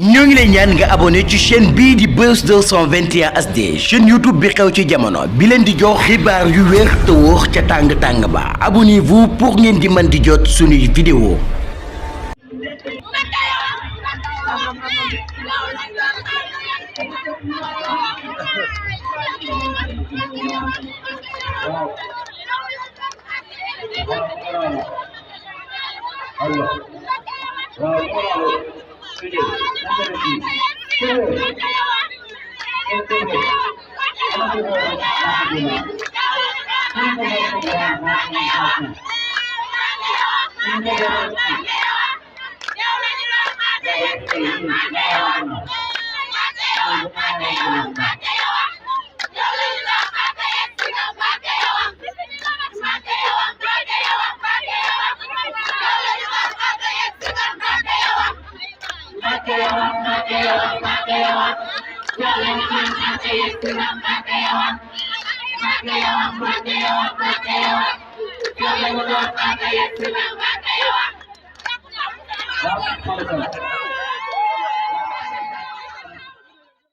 ñoo ngi lay ñaan nga abonné ci chaîne bii di Buzz 221 HD chaîne YouTube bi xew ci jamono bi leen di jox xibaar yu wér te wóor ca tàng-tàng ba abonnez-vous pour ngeen di mën di jot suñuy vidéo.